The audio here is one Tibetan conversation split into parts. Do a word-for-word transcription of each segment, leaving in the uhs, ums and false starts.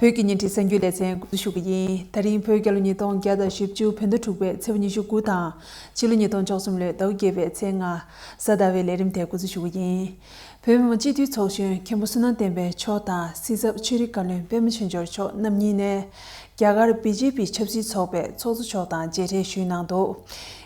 བོད་ཀྱི་ཉིན་བྲིས་གསར་འགྱུར་ལེ་ཚན་འགོ་འཛུགས་ཞུ་གི་ཡིན། ད་རིང་བོད་རྒྱལ་ལོ་ཉིས་སྟོང་བརྒྱ་དང་བཞི་བཅུ་བོད་ཟླ་དྲུག་པའི་ཚེས་པ་ཉི་ཤུ་དགུ་དང་། ཕྱི་ལོ་ཉིས་སྟོང་བཅུ་གསུམ་ལོའི་ཟླ་བ་བརྒྱད་པའི་ཚེས་ལྔ། གཟའ་ཟླ་བའི་ལས་རིམ་དེ་འགོ་འཛུགས་ཞུ་གི་ཡིན། བོད་མི་མང་སྤྱི་འཐུས་ཚོགས་གཞོན་མཁན་པོ་བསོད་ནམས་བསྟན་འཕེལ་མཆོག་དང་སྲིད་ཚབ་ཆོས་རིག་བཀའ་བློན་པད་མ་ཆོས་འབྱོར་མཆོག་རྣམ་གཉིས་ནས། རྒྱ་གར་བི་ཇེ་པི་ཆབ་སྲིད་ཚོགས་པའི་ཚོགས་གཙོ་མཆོག་དང་མཇལ་འཕྲད་ཞུས་གནང་འདུག།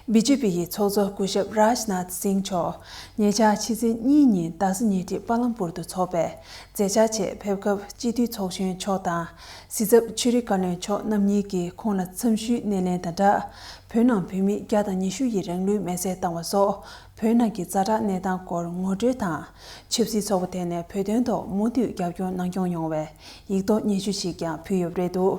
བི་ཇེ་པི་ཡི་ཚོགས་གཙོ་སྐུ་ཞབས་རཱཇ་ནཱཐ་སིང་མཆོག་ཉེ་ཆར་ཕྱི་ཚེས་གཉིས་ཉིན་རྡ་ས་ཉེ་འཁྲིས་པ་ལམ་པུར་དུ་འཚོགས་པའི་མཛད་འཆར་ཆེད་ཕེབས་སྐབས། སྤྱི་འཐུས་ཚོགས་གཞོན་མཆོག་དང་སྲིད་ཚབ་ཆོས་རིག་བཀའ་བློན་མཆོག་རྣམ་གཉིས་ཀྱིས་ཁོང་ལ་འཚམས་ཞུའི་སྣེ་ལེན་དང་སྦྲགས། བོད་ནང་བོད་མི་བརྒྱ་དང་ཉི་ཤུ་ཡིས་རང་ལུས་མེར་སྲེག་བཏང་བ་སོགས། བོད་ནང་གི་ཛ་དྲག་གནས་སྟངས་སྐོར་ངོ་སྤྲོད་དང་། ཆབ་སྲིད་ཚོགས་པ་དེ་ནས་བོད་དོན་ཐོག་མུ་མཐུད་རྒྱབ་སྐྱོར་གནང་སྐྱོང་ཡོང་བའི་ཡིག་ཐོག་སྙན་ཞུ་ཞིག་ཀྱང་ཕུལ་ཡོད་པ་རེད་འདུག།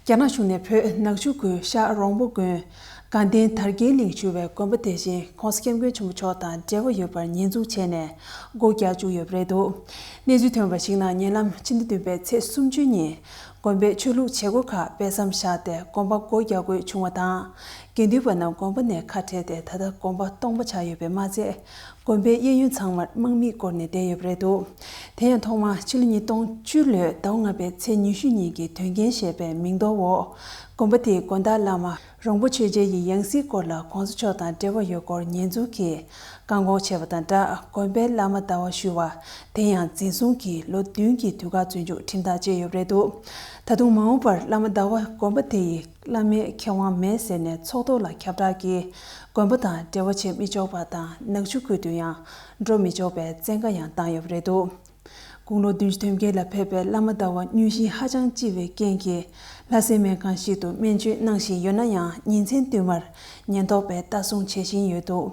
རྒྱ་ནག་གཞུང་ནས་བོད་ནག་ཆུ་ཁུལ་ཤག་རོང་པོ་དགོན་དགའ་ལྡན་དར་རྒྱས་གླིང་ཞུ་བའི་དགོན་པ་དེ་བཞིན་༸གོང་ས་༸སྐྱབས་མགོན་ཆེན་པོ་མཆོག་དང་འབྲེལ་བ་ཡོད་པར་ཉེས་འཛུགས་བྱས་ནས་སྒོ་རྒྱག་བཅུག་ཡོད་པ་རེད་འདུག། གནས་ཚུལ་ཐོན་པར་གཞིགས་ན། ཉེ་ལམ་ཕྱི་ཟླ་བདུན་པའི་ཚེས་སུམ་ཅུ་ཉིན་དགོན་པའི་ཆོས་ལུགས་བྱེད་སྒོ་ཁག་སྤེལ་མཚམས་བཞག་སྟེ་དགོན་པ་སྒོ་རྒྱག་དགོས་བྱུང་བ་དང་། དགེ་འདུན་པ་རྣམས་དགོན་པ་ནས་ཁ་བྲལ་ཏེ། ད་ལྟ་དགོན་པ་སྟོང་པ་ཆགས་ཡོད་པས་མ་ཚད། དགོན་པའི་གཡས་གཡོན་ཚང་མར་དམག་མིས་བསྐོར་ནས་བསྡད་ཡོད་པ་རེད་འདུག། དེ་ཡང་ཐོག་མར་ཕྱི་ལོ་ཉིས་སྟོང་བཅུ་ལོའི་ཟླ་བ་ལྔ་པའི་ཚེས་ཉི་ཤུ་ཉིན་གྱི་དོན་རྐྱེན་ཞེས་པའི་མིང་འདོགས་འོག། དགོན་པ་དེའི་དགོན་བདག་བླ་མ་རོང་པོ་ཆོས་རྒྱལ་ཡི་ཡང་སྲིད་སྐོར་ལ་༸གོང་ས་མཆོག་དང་འབྲེལ་བ་ཡོད་སྐོར་ཉེས་འཛུགས་ཀྱིས་བཀག་འགོག་བྱས་པ་དང་སྦྲགས། དགོན་པའི་བླ་མ་ཟླ་བ་ཞུ་བ་དེ་ཡང་འཛིན་བཟུང་གིས་ལོ་བདུན་གྱི་དུས་བཀག་བཙོན་འཇུག་ཁྲིམས་ཐག་བཅད་ཡོད་པ་རེད་འདུག། ད་དུང་མ་འོངས་པར་བླ་མ་ཟླ་བ་དགོན་པ་དེ་ཡི་བླ་མའི་ཁེ་དབང་མེད་ཟེར་ནས་ཚོགས་ཐོག་ལ་ཁྱབ་བསྒྲགས་ཀྱིས་དགོན་པ་དང་འབྲེལ་བ་བྱེད་མི་ཆོག་པ་དང་། ནག་ཆུ་ཁུལ་དུ་ཡང་འགྲོ་མི་ཆོག་པའི་བཙན་བཀའ་ཡང་བཏང་ཡོད་པ་རེད་འདུག། དགུང་ལོ་བདུན་ཅུ་དོན་བརྒྱད་ལ་ཕེབས་པའི་བླ་མ་ཟླ་བ་གཉོས་གཤིན་ཧ་ཅང་ལྕི་བའི་རྐྱེན་གྱིས། ལྷ་སའི་སྨན་ཁང་ཞིག་ཏུ་སྨན་བཅོས་གནང་བཞིན་ཡོད་ན་ཡང་། ཉིན་མཚན་བསྟུད་མར་ཉེན་རྟོག་པས་ལྟ་སྲུང་བྱེད་བཞིན་ཡོད་འདུག།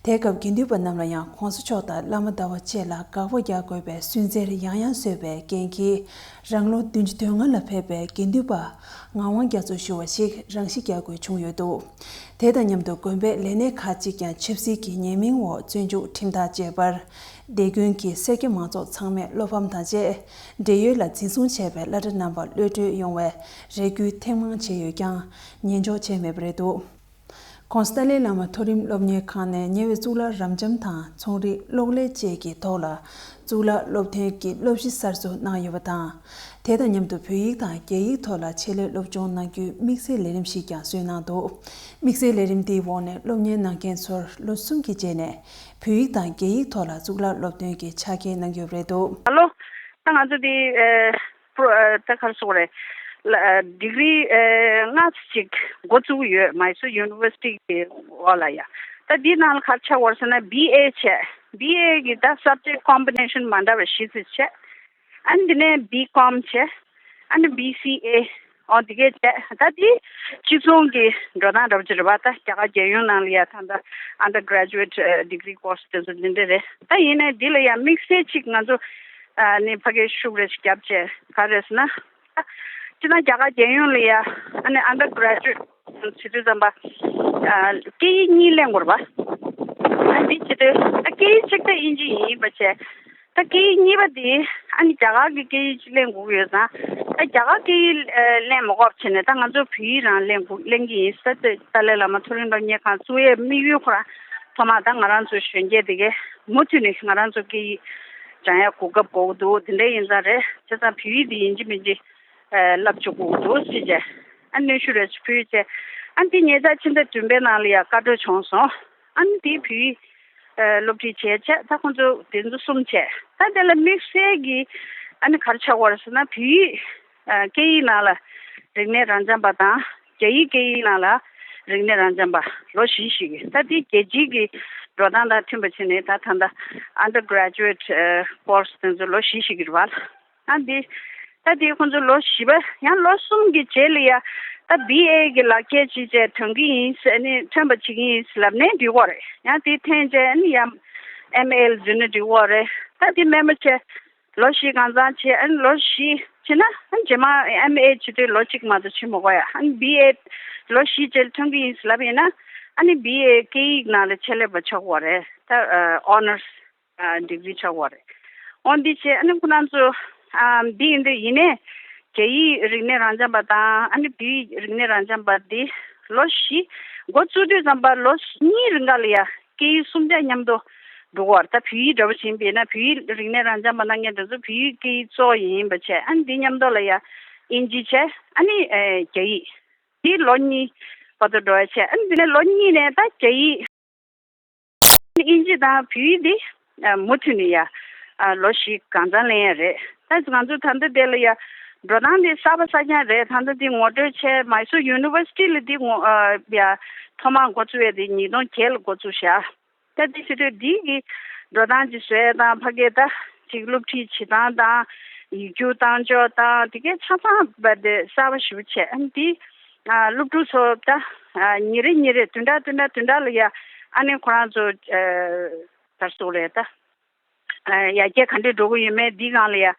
དེའི་སྐབས་དགེ་འདུན་པ་རྣམས་ལ་ཡང་༸གོང་ས་མཆོག་དང་བླ་མ་ཟླ་བ་བཅས་ལ་དགག་པ་རྒྱག་དགོས་པའི་སུན་གཙེར་ཡང་ཡང་བཟོས་པའི་རྐྱེན་གྱིས། རང་ལོ་བདུན་ཅུ་དོན་ལྔ་ལ་ཕེབས་པའི་དགེ་འདུན་པ་ངག་དབང་རྒྱ་མཚོ་ཞུ་བ་ཞིག་རང་ཤི་རྒྱག་དགོས་བྱུང་ཡོད་འདུག། དེ་དང་མཉམ་དུ་དགོན་པའི་ལས་སྣེ་ཁག་ཅིག་ཀྱང་ཆབ་སྲིད་ཀྱི་ཉེས་མིང་འོག་བཙོན་འཇུག་ཁྲིམས་ཐག་བཅད་པར། སྡེ་དགོན་གྱི་སེར་སྐྱ་མང་ཚོགས་ཚང་མས་བློ་ཕམ་དང་བཅས། བགྲེས་ཡོལ་ལ་འཛིན་བཟུང་བྱས་པའི་བླ་གྲྭ་རྣམ་པ་གློད་གྲོལ་ཡོང་བའི་རེ་སྐུལ་ཐེངས་མང་བྱས་ཡོད་ཀྱང་། ཉན་འཇོག་བྱས་མེད་པ་རེད་འདུག། ༸གོང་ས་ཏཱ་ལའི་བླ་མ་མཐོ་རིམ་སློབ་གཉེར་ཁང་ནས་ཉེ་བའི་གཙུག་ལག་རབ་འབྱམས་དང་ཚོང་རིག་གློག་ལས་བཅས་ཀྱི་ཐོག་ལ་གཙུག་ལག་སློབ་ཐོན་གྱི་སློབ་གཞི་གསར་བཟོ་གནང་ཡོད་པ་དང་། དེ་དང་མཉམ་དུ་བོད་ཡིག་དང་རྒྱ་ཡིག་ཐོག་ལ་ཆེད་ལས་སློབ་སྦྱོང་གནང་རྒྱུའི་དམིགས་བསལ་ལས་རིམ་ཞིག་ཀྱང་བཟོས་གནང་འདུག། དམིགས་བསལ་ལས་རིམ་དེའི་འོག་ནས་སློབ་གཉེར་གནང་མཁན་ཚོར་ལོ་གསུམ་གྱི་རྗེས་ནས་བོད་ཡིག་དང་རྒྱ་ཡིག་ཐོག་ལ་གཙུག་ལག་སློབ་ཐོན་གྱི་ཕྱག་འཁྱེར་གནང་གི་ཡོད་པ་རེད་འདུག། ཨ་ལོ། ད་ང་ཚོ་དེ་ཨ་པྲོ་ཨ་ད་ག་རེ་ཟེར་དགོས་རེད། ལ་ཨ་ཌིག་རི་ཨ་ལྔ་ཙམ་ཅིག་འགོ་བཙུགས་ཡོད། Mysore University གི་འོག་ལ་ཡ། ད་འདི་ནང་ལ་ག་རེ་ཆགས་ཡོད་རེད་ཟེར་ན། བི་ཨེ་བྱས། བི་ཨེ་གི་ད་subject combination མ་འདྲ་བ་བཞི་ཙམ་བྱས། ཨ་ནི་འདི་ནས་བི་ཀོམ་བྱས། ཨ་ནི་བི་སི་ཨེ། ཨོ་འདི་གས་བྱས། ད་འདི་གཅིག་མཚུངས་ཀྱི་འགྲོ་སྟངས་འདྲ་པོ་ཅིག་རེད་པ། ད་རྒྱ་གར་རྒྱལ་ཡོངས་ནང་ལ་ཡ་ད་ལྟ་undergraduate ཨ་degree course དེ་ཚོ་འདི་འདྲ་རེད། ད་ཡིན་ནའི་འདི་ལ་ཡ་དམིགས་བསལ་ཅིག་ང་ཚོ་ཨ་ནི་ཕ་གིར་ཤུགས་རེ་ཞིག་བརྒྱབ་བྱས་ག་རེ་ཟེར་ན། ད་སྤྱིར་ན་རྒྱ་གར་རྒྱལ་ཡོངས་ལ་ཡ་ཨ་ནི་undergraduate བྱེད་དུས་ཙམ་པ་ཨ་སྐད་ཡིག་གཉིས་ལེན་དགོས་རེད་པ། ཨ་འདི་བྱེད་དུས་ད་སྐད་ཡིག་གཅིག་ད་དབྱིན་ཇི་ཡིན་པ་བྱས། ད་སྐད་ཡིག་གཉིས་པ་དེ་ཨ་ནི་རྒྱ་གར་གྱི་སྐད་ཡིག་ཅིག་ལེན་དགོས་ཀྱི་ཡོད་ཙང་། ད་རྒྱ་གར་སྐད་ཡིག་ཨ་ལེན་མ་དགོས་པ་བྱས་ནས་ད་ང་ཚོ་བོད་ཡིག་རང་ལེན་དགོས་ལེན་གྱི་ཡིན་ཟེར་ཏེ། ཏཱ་ལའི་བླ་མ་མཐོ་རིམ་སློབ་གཉེར་ཁང་བཙུགས་ཡས་དམིགས་ཡུལ་ཁོ་རང་ཐོག་མ་ད་ང་རང་ཚོ་གཞོན་སྐྱེས་དེ་གས་མུ་མཐུད་ནས་ང་རང་ཚོ་སྐད་ཡིག་སྦྱང་ཡ་གོ་སྐབས་དགོས་ཀྱི་འདུག། དེ་འདྲ་ཡིན་ཙང་རེད། བྱས་ཙང་བོད་ཡིག་དེ་ཡིན་གཅིག་མིན་གཅིག་ཨ་བསླབ་བཅུག་དགོས་ཀྱི་འདུག་ཟེར་བྱས། ཨ་གནོན་ཤུགས་རེ་ཞིག་ཕུལ་བྱས། ཨ་འདི་ཉེ་ཆར་ཕྱི་ཟླ་བདུན་པའི་ནང་ལ་ཡ་བཀའ་འཁྲོལ་བྱུང་སོང་། ཨ་ནི་དེའི་བོད་ཡིག་ཨ་སློབ་ཁྲིད་བྱས་བྱས། ད་ཁོང་ཚོ་དེ་ཚོ་གསུམ་བྱས། ད་དེ་ལ་དམིགས་བསལ་གྱི་ཨ་ནི་ག་རེ་ཆགས་ཡོད་རེད་ཟེར་ན། བོད་ཡིག་ཨ་སྐད་ཡིག་ནང་ལ་རིག་གནས་རབ་འབྱམས་པ་དང་། རྒྱ་ཡིག་སྐད་ཡིག་ནང་ལ་རིག་གནས་རབ་འབྱམས་པ་ལོ་བཞི་ཞིག་གི། ད་དེ་རྒྱལ་སྤྱིའི་གི་འགྲོ་སྟངས་དང་མཐུན་པ་བྱས་ནས་ད་ད་ལྟ་undergraduate ཨ་course དེ་ཚོ་ལོ་བཞི་ཞིག་གི་རེད་པ། ཨ་འདི་ད་དེ་ཁོང་ཚོ་ལོ་བཞི་པ་ཡང་ལོ་གསུམ་གྱི་རྗེས་ལ་ཡ་ད་བི་ཨེ་གི་ལག་འཁྱེར་ཅིག་བྱས་ཐོན་གྱི་ཡིན་ཟེར། ཨ་ནི་ཐོན་པ་བྱེད་ཀྱི་ཡིན་ཟེར་ལབ་ནས་འགྲིག་གི་རེད། ཡང་དེ་ཐོན་རྗེས་ཨ་ནི་ཡང་ཨེམ་ཨེ་ལ་འཛུལ་ན་འགྲིག་གི་རེད། ད་དེ་སྨན་པ་བྱས་ལོ་བཞི་གང་ཚང་བྱས། ཨ་ནི་ལོ་བཞི་བྱས་ན་ཨ་ནི་རྗེས་མ་ཨེམ་ཨེ་བྱེད་དུས་ལོ་གཅིག་མ་གཏོགས་བྱེད་མི་དགོས་ཡ། ཨ་ནི་བི་ཨེ་ལོ་བཞི་རྗེས་ལ་ཐོན་གྱི་ཡིན་ཟེར་ལབ་ཡིན་ན། ཨ་ནི་བི་ཨེ་སྐད་ཡིག་ནང་ལ་ཆེད་ལས་པ་ཆགས་ཀྱི་རེད། ད་ཨ་ཨོ་ནར་སི་ཨ་ཌིག་རི་ཆགས་ཀྱི་རེད། འོ་འདི་བྱས་ཨ་ནི་ཁོ་རང་ཚོ་ཨ་འདི་ཡིན་དུས་ཡིན་ནའི་རྒྱ་ཡིག་རིག་གནས་རབ་འབྱམས་པ་དང་། ཨ་ནི་བོད་ཡིག་རིག་གནས་རབ་འབྱམས་པ་འདི་ལོ་བཞི་འགོ་བཙུགས་དུས་ཙམ་པ་ལོ་གཉིས་རིང་ག་ལ་ཡ་སྐད་ཡིག་གསུམ་ཆ་མཉམ་དུ་འགྲོ་གི་རེད། ད་བོད་ཡིག་འདྲ་པོ་ཞིག་ཡིན་པ་ཡིན་ན། བོད་ཡིག་རིག་གནས་རབ་འབྱམས་པ་གནང་མཁན་དེ་ཚོ་བོད་ཡིག་སྐད་ཡིག་གཙོ་བོ་ཡིན་པ་བྱས། ཨ་ནི་འདི་མཉམ་དུ་ལ་ཡ་ དབྱིན་ཇི་བྱས། ཨ་ནི་ཨ་རྒྱ་ཡིག་འདི་ལོ་གཉིས་བར་དུ་འགྲོ་ཡ་བྱས། ཨ་ནི་འདི་ནས་ལོ་གཉིས་ནས་ད་རྒྱ་ཡིག་དབྱིན་ཇི་དང་བོད་ཡིག་འདི་ཨ་མུ་མཐུད་ནས་ཡ་ཨ་ལོ་བཞི་གང་ཚང་ལེན་ཡ་རེད། ད་ང་ཚོ་ད་ལྟ་དེ་ལ་ཡ་འགྲོ་སྟངས་འདི་གསར་པ་གསར་རྐྱང་རེད། ད་ལྟ་འདི་ངོ་སྤྲོད་བྱས། མའི་སོར་ཡུ་ནི་ཝར་སི་ཊི་ལ་འདི་ངོ་ཨ་ཡ་ཐོག་མར་འགོ་བཙུགས་ཡ་འདི་ཉིས་སྟོང་བརྒྱད་ལ་འགོ་བཙུགས་བཞག་ད་དེ་བྱེད་དུས་འདི་གི་འགྲོ་སྟངས་ཅིག་བཟོ་ཡ་དང་། ཕ་གི་ད་ཅིག་སློབ་ཁྲིད་བྱེད་སྟངས་དང་། ཡིག་རྒྱུགས་བཏང་ཕྱོགས་དང་། དེ་གའི་ཆ་ཚང་བ་དེ་གསར་པ་ཞེ་པོ་བྱས། ཨ་ནི་འདི་ཨ་སློབ་ཕྲུག་ཚོ་ད་ཨ་ཉིན་རེ་ཉིན་རེ་བདུན་ཕྲག་བདུན་ཕྲག་བདུན་ཕྲག་ལ་ཡ་ཨ་ནི་ཁོ་རང་ཚོ་ཨ་ག་རེ་ཟེར་དགོས་རེད། ད་ཨ་ཡར་རྒྱས་ག་འདྲས་འགྲོ་གི་ཡོད་མེད་འདིའི་སྒང་ལ་ཡ།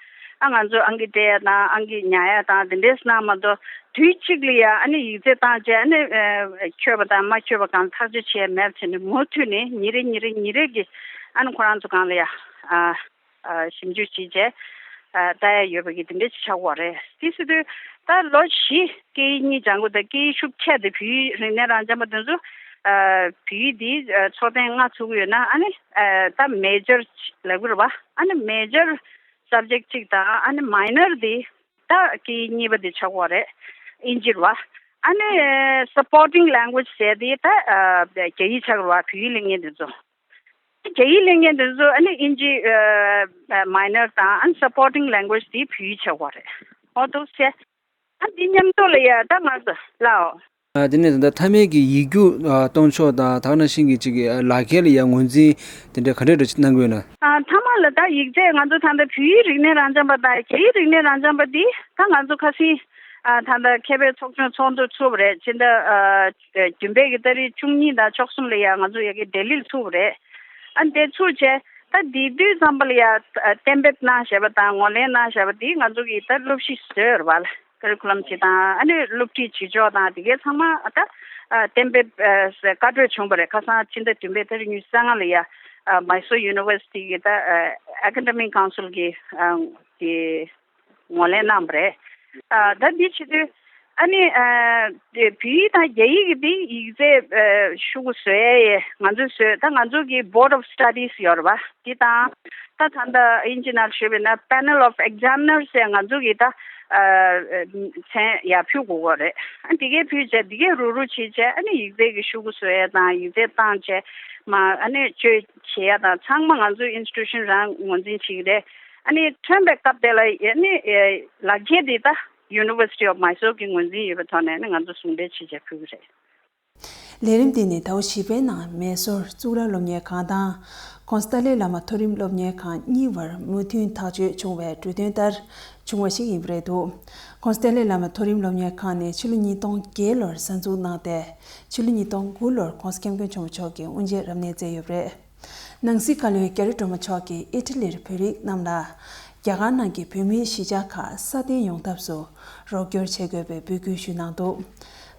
ཨ་ང་ཚོ་ཨང་ཀི་སྤྲད་ཡ་དང་། ཨང་ཀི་ཉར་ཡ་དང་། དེ་འདྲས་གནང་མ་གཏོགས་དུས་གཅིག་ལ་ཡ་ཨ་ནི་ཡིག་ཚད་བཏང་བྱས། ཨ་ནི་ཨ་འཁྱོལ་བ་དང་མ་འཁྱོལ་བ་སྒང་ཐག་གཅོད་བྱས་མེད་བྱས་ནས། མུ་མཐུད་ནས་ཉིན་རེ་ཉིན་རེ་ཉིན་རེ་གི་ཨ་ནི་ཁོ་རང་ཚོ་སྒང་ལ་ཡ་ཨ་ཨ་ཞིབ་འཇུག་བྱས་བྱས་ཨ་ལྟ་ཡ་ཡོད་པ་གི་དེ་འདྲས་ཅིག་ཆགས་ཀྱི་ཡོད་རེད། དེ་ཟེར་དུས་ད་ལོ་བཞི་སྐད་ཡིག་གཉིས་སྦྱང་དགོས། ད་སྐད་ཡིག་ཤུགས་ཆེ་དེ་བོད་ཡིག་རིག་གནས་རང་སྦྱངས་པ་དེ་ཚོ་ཨ་བོད་ཡིག་འདི་ཨ་ཚོགས་ཐེངས་ལྔ་ཚུགས་ཀྱི་ཡོད་ན། ཨ་ནི་ཨ་ད་མེ་ཇར་ལབ་ཀྱི་རེད་པ། ཨ་ནི་མེ་ཇར་སབ་ཇེག་གཅིག་དང་། ཨ་ནི་མའི་ནར་འདི་ད་སྐད་ཡིག་གཉིས་པ་འདི་ཆགས་ཀྱི་ཡོད་རེད། དབྱིན་ཇི་རེད་པ། ཨ་ནི་ཨ་སུ་པོར་ཊིང་ལེང་གུ་ཨེཇ་ཟེར་དེ་ད་ཨ་རྒྱ་ཡིག་ཆགས་ཀྱི་རེད་པ། བོད་ཡིག་སླེབས་མཁན་དེ་ཚོ། རྒྱ་ཡིག་སླེབས་མཁན་དེ་ཚོ་ཨ་ནི་དབྱིན་ཇི་ཨ་མའི་ནར་དང་། ཨ་ནི་སུ་པོར་ཊིང་ལེང་གུ་ཨེཇ་དེ་བོད་ཡིག་ཆགས་ཀྱི་ཡོད་རེད། འོ་འདུག་སེ། ཨ་འདི་མཉམ་དུ་ལ་ཡ་ད་ང་ཚོ་ལའོ། ཨ་དེ་ནས་ད་མཐའ་མའི་གི་ཡིག་རྒྱུགས་ཨ་གཏོང་ཕྱོགས་དང་། ད་ག་ནང་བཞིན་གྱི་ཅིག་གི་ཨ་ལག་ཁྱེར་ལ་ཡ་ངོས་འཛིན་དེ་འདྲ་ག་འདྲ་འདྲ་གནང་གི་ཡོད་ན། ཨ་མཐའ་མ་ལ་ད་ཡིག་ཚད་ང་ཚོ་ད་ལྟ་བོད་ཡིག་རིག་གནས་རང་སྦྱངས་པ་དང་རྒྱ་ཡིག་རིག་གནས་རང་སྦྱངས་པ་འདི་ད་ང་ཚོ་ཁ་སང་ཨ་ད་ལྟ་མཁས་པའི་ཚོགས་ཆུང་ཚོགས་འདུ་ཚུགས་པ་རེད། ཕྱི་ཟླ་ཨ་བདུན་པའི་གི་ཏ་རིག་བཅུ་གཉིས་དང་བཅུ་གསུམ་ལ་ཡ་ང་ཚོ་ཡ་གི་ལྡི་ལིར་ཚུགས་པ་རེད། ཨ་འདིར་ཚུགས་བྱས་ད་འདི་དུས་ཙམ་པ་ལ་ཡ་ཨ་གཏན་འབེབས་གནང་བཞག་པ་དང་ངོས་ལེན་གནང་བཞག་པ་འདི་ང་ཚོ་གི་ད་སློབ་གཞི་བཟོས་ཡོད་རེད་པ། ཀ་རི་ཀུ་ལམ་བྱེད་སྟངས། ཨ་ནི་སློབ་ཁྲིད་བྱེད་ཕྱོགས་དང་དེ་གའི་ཚང་མ་ད་ཨ་གཏན་འབེབས་ཨ་བཀའ་འཁྲོལ་བྱུང་བ་རེད། ཁ་སང་ཕྱི་ཟླ་བདུན་པའི་ཏ་རིག་ཉི་ཤུ་རྩ་ལྔ་ལ་ཡ་ཨ་མའི་སོར་ཡུ་ནི་ཝར་སི་ཊི་གི་ད་ཨ་ཨེ་ཀ་ཌེ་མིག་ཀའུན་སིལ་གི་ཨ་གི་ངོས་ལེན་གནང་བ་རེད། ཨ་ད་འདི་བྱེད་དུས་ཨ་ནི་ཨ་དེ་བོད་ཡིག་དང་རྒྱ་ཡིག་གི་དེ་ཡིག་ཚད་ཨ་ཤོག་གུ་བཟོ་ཡས་ང་ཚོས་བཟོས། ད་ང་ཚོ་གི་Board of Studies ཡོད་རེད་པ། འདི་དང་ད་ད་ལྟ་དབྱིན་ཇི་ནང་ཞུས་པ་ཡིན་ན་Panel of Examiners ཟེར་ང་ཚོ་གི་ད་ཨ་མཚན་ཡར་ཕུལ་དགོས་ཀྱི་རེད། ཨ་འདི་གས་ཕུལ་བྱས་འདི་གས་རུག་རུག་བྱས་བྱས། ཨ་ནི་ཡིག་ཚད་ཀྱི་ཤོག་གུ་བཟོ་ཡས་དང་ཡིག་ཚད་བཏང་བྱས་མ་ཨ་ནི་བཅོས་བྱེད་ཡས་དང་ཚང་མ་ང་ཚོའི་ཨིན་སི་ཊི་ཊུ་ཤན་རང་ངོས་འཛིན་བྱེད་ཀྱི་རེད། ཨ་ནི་ཐོན་པའི་སྐབས་དེ་ལ་ཨ་ནི་ཨེ་ལག་འཁྱེར་འདི་ད་University of Mysore གི་ངོས་འཛིན་ཡོད་པའི་ཐོག་ནས་ཨ་ནི་ང་ཚོ་ཟུང་འབྲེལ་བྱས་བྱས་ཕུལ་གྱི་རེད། ལས་རིམ་འདི་ནི་ཟླ་བ་བཞི་པའི་ནང་མེ་སོར་གཙུག་ལག་སློབ་གཉེར་ཁང་དང་ཁོང་སི་ཏཱ་ལའི་བླ་མ་མཐོ་རིམ་སློབ་གཉེར་ཁང་གཉིས་བར་མོས་མཐུན་ཐག་གཅོད་བྱུང་བའི་གྲོས་མཐུན་ལྟར་བྱུང་བ་ཞིག་ཡིན་པ་རེད་འདུག་ཁོང་སི་ཏཱ་ལའི་བླ་མ་མཐོ་རིམ་སློབ་གཉེར་ཁང་ནི་ཕྱི་ལོ་ཉིས་སྟོང་བརྒྱད་ལོར་གསར་འཛུགས་གནང་སྟེ། ཕྱི་ལོ་ཉིས་སྟོང་དགུ་ལོར་ྋགོང་ས་ྋསྐྱབས་མགོན་ཆེན་པོ་མཆོག་གིས་དབུ་འབྱེད་རབ་གནས་མཛད་ཡོད་པ་རེད། ནང་སྲིད་བཀའ་བློན་གྷི་རི་སྒྲོལ་མ་མཆོག་གིས་ཨི་ཊ་ལིར་བོད་རིགས་རྣམས་ལ། རྒྱ་གར་ནང་གི་བོད་མིའི་གཞིས་ཆགས་ཁག་སྲ་བརྟན་ཡོང་ཐབས་སུ་རོགས་སྐྱོར་བྱེད་དགོས་པའི་འབོད་སྐུལ་ཞུས་གནང་འདུག་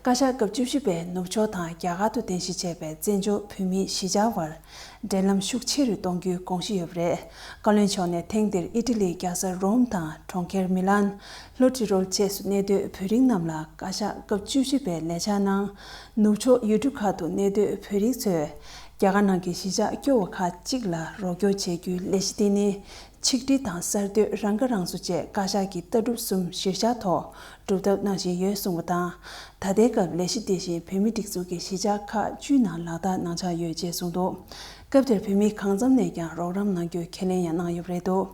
བཀའ་ཤག་སྐབས་བཅུ་བཞི་པས་ནུབ་ཕྱོགས་དང་རྒྱ་གར་དུ་རྟེན་གཞི་བྱས་པའི་བཙན་བྱོལ་བོད་མིའི་གཞིས་ཆགས་བར་འབྲེལ་ལམ་ཤུགས་ཆེ་རུ་གཏོང་རྒྱུའི་དགོངས་གཞི་ཡོད་པ་རེད། བཀའ་བློན་མཆོག་ནས་ཐེངས་འདིར་ཨི་ཊ་ལིའི་རྒྱལ་ས་རོམ་དང་གྲོང་ཁྱེར་མི་ལན། ལྷོ་ཏི་རོལ་བཅས་སུ་གནས་སྡོད་བོད་རིགས་རྣམས་ལ་བཀའ་ཤག་སྐབས་བཅུ་བཞི་པའི་ལས་འཆར་ནང་། ནུབ་ཕྱོགས་ཡུལ་གྲུ་ཁག་ཏུ་གནས་སྡོད་བོད་རིགས་ཚོས་རྒྱ་གར་ནང་གི་གཞིས་ཆགས་སྐྱོ་བོ་ཁག་ཅིག་ལ་རོགས་སྐྱོར་བྱེད་རྒྱུའི་ལས་གཞི་དེ་ནི། ཆིག་སྒྲིལ་དང་གསར་གཏོད། རང་ཁ་རང་གསོ་བཅས་བཀའ་ཤག་གི་ལྟ་གྲུབ་གསུམ་གཞིར་བཞག་ཐོག་སྒྲུབ་ཐབས་གནང་བཞིན་ཡོད་གསུངས་པ་དང་། ད་ལྟའི་སྐབས་ལས་གཞི་དེ་བཞིན་བོད་མི་སྒྲིག་འཛུགས་ཀྱི་གཞིས་ཆགས་ཁག་བཅུའི་ནང་ལག་བསྟར་གནང་འཆར་ཡོད་ཅེས་གསུངས་འདུག་སྐབས་དེར་བོད་མི་གང་འཚམ་ནས་ཀྱང་རོགས་རམ་གནང་རྒྱུའི་ཁས་ལེན་ཡང་གནང་ཡོད་པ་རེད་འདུག་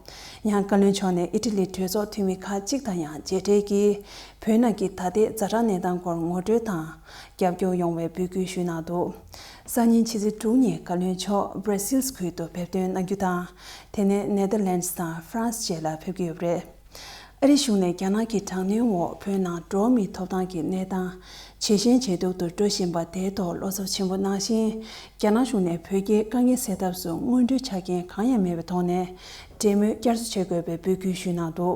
ཡང་བཀའ་བློན་མཆོག་ནས་ཨི་ཊ་ལིའི་གྲོས་ཚོགས་འཐུས་མི་ཁག་ཅིག་དང་ཡང་མཇལ་འཕྲད་ཀྱིས་བོད་ནང་གི་ད་ལྟའི་ཛ་དྲག་གནས་སྟངས་སྐོར་ངོ་སྤྲོད་དང་། རྒྱབ་སྐྱོར་ཡོང་བའི་འབོད་སྐུལ་ཞུས་གནང་འདུག་སང་ཉིན་ཕྱི་ཚེས་དྲུག་ཉིན་བཀའ་བློན་མཆོག་Brussels ཁུལ་དུ་འབེབས་ཐོན་གནང་རྒྱུ་དང་། དེ་ནས་Netherlands དང་France བཅས་ལ་ཕེབས་ཀྱི་ཡོད་པ་རེད། ཨ་རིའི་གཞུང་ནས་རྒྱ་ནག་གི་དྲག་གནོན་འོག་བོད་ནང་འགྲོ་བ་མིའི་ཐོབ་ཐང་གི་གནས་སྟངས་ཇེ་ཞན་ཇེ་སྡུག་ཏུ་འགྲོ་བཞིན་པ་དེའི་ཐོག་བློ་འཚབ་ཆེན་པོ་གནང་བཞིན། རྒྱ་ནག་གཞུང་ནས་བོད་རྒྱའི་དཀའ་ངལ་སེལ་ཐབས་སུ་སྔོན་འགྲོའི་ཆ་རྐྱེན་གང་ཡང་མེད་པའི་ཐོག་ནས་འབྲེལ་མོལ་བསྐྱར་གསོ་བྱེད་དགོས་པའི་འབོད་སྐུལ་ཞུས་གནང་འདུག་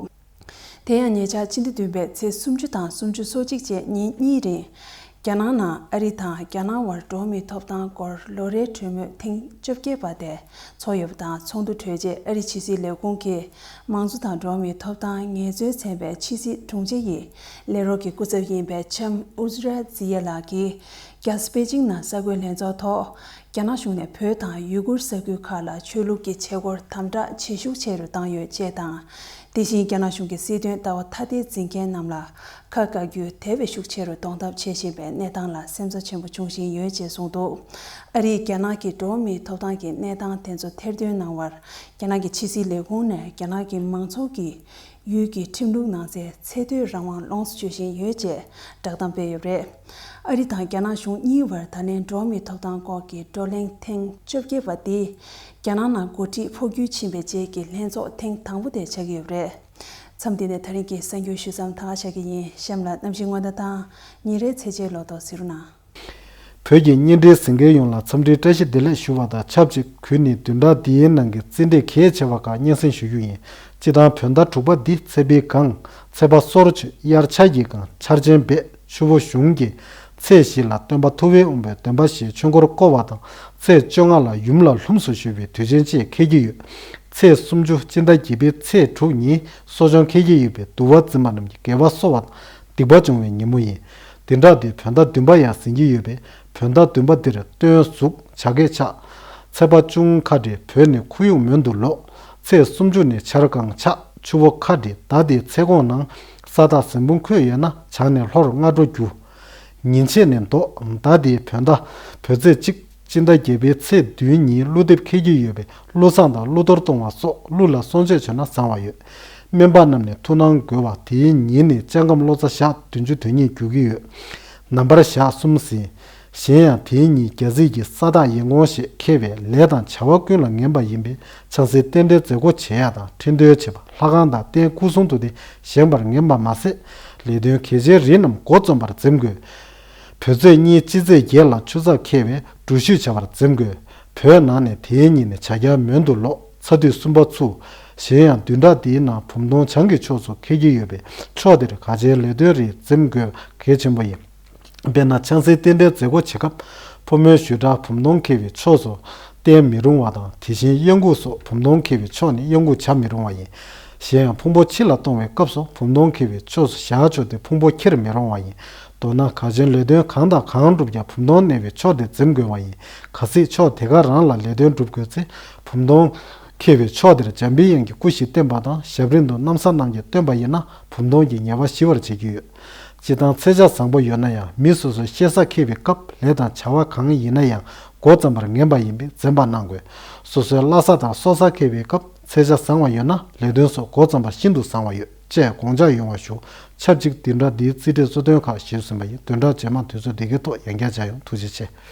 དེ་ཡང་ཉེ་ཆར་ཕྱི་ཟླ་བདུན་པའི་ཚེས་སུམ་ཅུ་དང་སུམ་ཅུ་སོ་གཅིག་བཅས་ཉིན་གཉིས་རིང་། རྒྱ་ནག་ནང་ཨ་རི་དང་རྒྱ་ནག་དབར་འགྲོ་བ་མིའི་ཐོབ་ཐང་སྐོར་ལོ་རེའི་གྲོས་མོལ་ཐེངས་བཅོ་བརྒྱད་པ་དེ་ཚོགས་ཡོད་པ་དང་། ཚོགས་འདུ་གྲོལ་རྗེས་ཨ་རིའི་ཕྱི་སྲིད་ལས་ཁུངས་ཀྱི་མང་གཙོ་དང་འགྲོ་བ་མིའི་ཐོབ་ཐང་ངལ་རྩོལ་ཚན་པའི་ཕྱི་སྲིད་དྲུང་ཆེ་ཡི་ལས་རོགས་ཀྱི་སྐུ་ཚབ་ཡིན་པའི་ལྕམ་ཨུ་ཛི་ར་ཛི་ཡེ་ལགས་ཀྱིས། རྒྱལ་ས་པེ་ཅིང་ནང་གསར་འགོད་ལྷན་ཚོགས་ཐོག་རྒྱ་ནག་གཞུང་ནས་བོད་དང་ཡུ་གུར་ས་ཁུལ་ཁག་ལ་ཆོས་ལུགས་ཀྱི་བྱེད་སྒོར་དམ་དྲག་ཇེ་ཤུགས་ཆེ་རུ་བཏང་ཡོད་ཅེས་དང་། དེ་བཞིན་རྒྱ་ནག་གཞུང་གི་སྲིད་དོན་ལྟ་བ་ཐ་དད་འཛིན་མཁན་རྣམས་ལ་ཁ་བཀག་རྒྱུ་དེ་བས་ཤུགས་ཆེ་རུ་གཏོང་ཐབས་བྱེད་བཞིན་པའི་གནས་སྟངས་ལ་སེམས་འཚབ་ཆེན་པོ་འབྱུང་བཞིན་ཡོད་ཅེས་གསུངས་འདུག་ཨ་རིས་རྒྱ་ནག་གི་འགྲོ་བ་མིའི་ཐོབ་ཐང་གི་གནས་སྟངས་དེ་ཚོ་ཐེར་འདོན་གནང་བར་རྒྱ་ནག་གི་ཕྱི་སྲིད་ལས་ཁུངས་ནས་རྒྱ་ནག་གི་མང་ཚོགས་ཀྱི་ཡུལ་གྱི་ཁྲིམས་ལུགས་ནང་གསལ་ཚད་མཐོའི་རང་དབང་ལོངས་སུ་སྤྱོད་བཞིན་ཡོད་ཅེས་བསྒྲགས་གཏམ་སྤེལ་ཡོད་པ་རེད། ཨ་རི་དང་རྒྱ་ནག་གཞུང་གཉིས་བར་ད་ལན་འགྲོ་བ་མིའི་ཐོབ་ཐང་སྐོར་གྱི་བགྲོ་གླེང་ཐེངས་བཅོ་བརྒྱད་པ་འདི་རྒྱ་ནག་ནང་འགོ་ཁྲིད་འཕོ་འགྱུར་ཕྱིན་པའི་རྗེས་ཀྱི་ལྷན་ཚོགས་ཐེངས་དང་པོ་དེ་ཆགས་ཀྱི་ཡོད་པ་རེད། མཚམས་འདི་ནས་ད་རིང་གི་གསར་འགྱུར་ཞུ་མཚམས་ད་ག་བཞག་གི་ཡིན། གཤམ་ལ་གནམ་གཤིས་སྔོན་བརྡ་དང་ཉིན་རེའི་ཚེས་བཅད་ལོ་ཏོག་གཟིགས་རོགས་གནང་། བོད་ཀྱི་བརྙན་འཕྲིན་གཟིགས་མཁན་ཡོངས་ལ་འཚམས་འདྲིའི་བཀྲ་ཤིས་བདེ་ལེགས་ཞུ་བ་དང་ཆབས་ཅིག་གུས་ནས་བདུན་ཕྲག་འདིའི་ནང་གི་རྩིས་འབྲས་གལ་ཆེ་བ་ཁག་སྙན་སེང་ཞུ་རྒྱུ་ཡིན། སྤྱི་བཏང་བོད་ཟླ་དྲུག་པ་འདི་ཚེས་པའི་སྒང་ཚེས་པ་སོར་ཆུད་དབྱར་ཆར་གྱི་སྒང་ཆར་ཆེན་སྦས་ཆུ་བོ་གཞུང་གི་ཚེས་བཞི་ལ་སྟོན་པ་ཐུབ་པའི་དབང་པོས་སྟོན་པ་བཞིའི་ཆོས་འཁོར་བསྐོར་བ་དང་ཚེས་བཅོ་ལྔ་ལ་ཡུམ་ལ་ལྷུམས་སུ་ཞུགས་པའི་དུས་ཆེན་བཅས་འཁེལ་གྱི་ཡོད། ཚེས་སུམ་ཅུ་སྤྱི་ཟླ་བརྒྱད་པའི་ཚེས་དྲུག་ཉིན་གསོ་སྦྱོང་འཁེལ་གྱི་ཡོད་པས་འདུལ་བ་འཛིན་པ་རྣམས་ཀྱི་དགེ་བ་གསོ་བ་དང་སྡིག་པ་སྦྱོང་བའི་ཉིན་མོ་ཡིན། འདི་འདྲ་སྟེ་བོད་ཟླ་བདུན་པ་ཡང་ཟིན་གྱི་ཡོད་པས་བོད་ཟླ་བདུན་པ་འདིར་སྟོན་གཟུགས་བྱ་སྐད་ཆགས། ཚེས་པ་བཅུ་ཁ་དྲི་བོད་ནས་ཁུ་ཡུག་མོན་དུ་ལོག་ཚེས་སུམ་ཅུ་ནས་ཆར་གང་ཆགས། ཆུ་བོ་ཁ་དྲི་ཟླ་འདིའི་ཚེས་གོང་ནང་ས་བདག་ཟིན་ཕུང་ཁོད་ཡོད་ན་བྱང་ནས་ལྷོར་སྔ་དྲོ་རྒྱུ། ཉིན་ཕྱེད་ནས་ལྡོག་ཟླ་འདིའི་བོད་ཟླ་བོད་ཚེས་གཅིག་སྤྱི་ཟླ་བརྒྱད་པའི་ཚེས་བདུན་ཉིན་ཀླུ་འདེབས་འཁེལ་གྱི་ཡོད་པས་ཀླུ་བསངས་དང་ཀླུ་གཏོར་གཏོང་བ་སོགས་ཀླུ་ལ་གསོལ་མཆོད་བྱས་ན་བཟང་བ་ཡོད། སྨན་པ་རྣམས་ནས་ཐུགས་སྣང་དགོས་པ་དེའི་ཉིན་ནི་སྤྱང་ཀམ་ལོ་ཙཱ་ཞག་བདུན་ཅུ་དོན་གཉིས་རྒྱུག་གི་ཡོད། ནམ་བར་ཞག་གསུམ་ཟིན། གཞན་ཡང་དེའི་ཉིན་རྒྱ་རྩིས་ཀྱི་ས་བདག་ཡིན་གོང་ཞེས་འཁེལ་བས་ལས་དང་བྱ་བ་ཀུན་ལ་ངན་པ་ཡིན་པས་ཆང་སའི་རྟེན་འབྲེལ་མཛད་སྒོ་བྱེད་ཡ་དང་ཁྲི་འདོན་བྱེད་པ་ལྷ་ཁང་དང་རྟེན་སྐུ་གསུང་ཐུགས་དེ་བཞེངས་པར་ངན་པ་མ་ཟད། ལས་དོན་གལ་ཆེའི་རིགས་རྣམས་འགོ་རྩོམ་པར་འཛེམ་དགོས། བོད་ཚེས་གཉིས་སྤྱི་ཚེས་བརྒྱད་ལ་ཆུ་ཚགས་འཁེལ་བས་འགྲུལ་བཞུད་བྱ་བར་འཛེམ་དགོས། བོད་ནང་ནས་དེའི་ཉིན་ནས་བྱ་རྒྱལ་མོན་དུ་ལོག་ཚ་དུས་གསུམ་པ་ཚུགས། གཞན་ཡང་བདུན་ཕྲག་འདིའི་ནང་བུམ་སྟོང་བྱང་གི་ཕྱོགས་སུ་འཁེལ་གྱི་ཡོད་པས་ཕྱོགས་དེར་ག་ཆེའི་ལས་དོན་རིགས་འཛེམ་དགོས་གལ་ཆེན་པོ་ཡིན། དཔེར་ན་ཆང་སའི་རྟེན་འབྲེལ་མཛད་སྒོ་བྱེད་སྐབས་ཕོ་མོའི་ཞུ་དག་བུམ་སྟོང་འཁེལ་བའི་ཕྱོགས་སུ་བསྟན་མི་རུང་བ་དང་དེ་བཞིན་གཡང་འགུགས་སོགས་བུམ་སྟོང་འཁེལ་བའི་ཕྱོགས་ནས་གཡང་འགུགས་བྱ་མི་རུང་བ་ཡིན། གཞན་ཡང་ཕུང་པོ་ཕྱི་ལ་གཏོང་བའི་སྐབས་སུ་བུམ་སྟོང་འཁེལ་བའི་ཕྱོགས་སུ་བཞག་ཆོག་སྟེ་ཕུང་པོ་འཁྱེར་མི་རུང་བ་ཡིན། མདོར་ན་ག་ཆེན་ལས་དོན་གང་དང་གང་བསྒྲུབ་ཀྱང་བུམ་སྟོང་གནས་པའི་ཕྱོགས་དེ་འཛེམ་དགོས་པ་ཡིན། གལ་སྲིད་ཕྱོགས་དེ་ག་རང་ལ་ལས་དོན་སྒྲུབ་དགོས་ཚེ་བུམ་སྟོང་འཁེལ་བའི་ཕྱོགས་དེར་འཇམ་པའི་དབྱངས་ཀྱི་སྐུ་ཞིག་བསྟན་པ་དང་ཞབས་རིམ་དུ་གནམ་ས་རྣམས་ཀྱིས་བསྟོད་པ་ཡིན་ན་བུམ་སྟོང་གི་ཉེས་པ་ཞི་བར་བྱེད་ཀྱི་ཡོད། སྤྱིར་བཏང་ཚེས་ཆ་བཟང་པོ་ཡོད་ན་ཡང་མི་སོ་སོའི་གཤེད་ས་འཁེལ་བའི་སྐབས་ལས་དང་བྱ་བ་གང་ཡིན་ན་ཡང་འགོ་རྩོམ་པར་ངན་པ་ཡིན་པས་འཛེམ་པ་གནང་དགོས། སོ་སོའི་བླ་གཟའ་དང་སྲོག་གཟའ་འཁེལ་བའི་སྐབས་ཚེས་ཆ་བཟང་བ་ཡོད་ན་ལས་དོན་སོགས་འགོ་རྩོམ་པ་ཤིན་ཏུ་བཟང་བ་ཡོད་ཅེས་དགོངས་འཇགས་ཡོང་བ་ཞུ། ཆབས་ཅིག་བདུན་ཕྲག་འདིའི་རྩིས་འབྲས་གཙོ་དོན་ཁག་ཞུས་ཟིན་པ་ཡིན། བདུན་ཕྲག་རྗེས་མ་དུས་ཚོད་འདི་གའི་ཐོག་ཡང་བསྐྱར་མཇལ་ཡོང་། ཐུགས་རྗེ་ཆེ།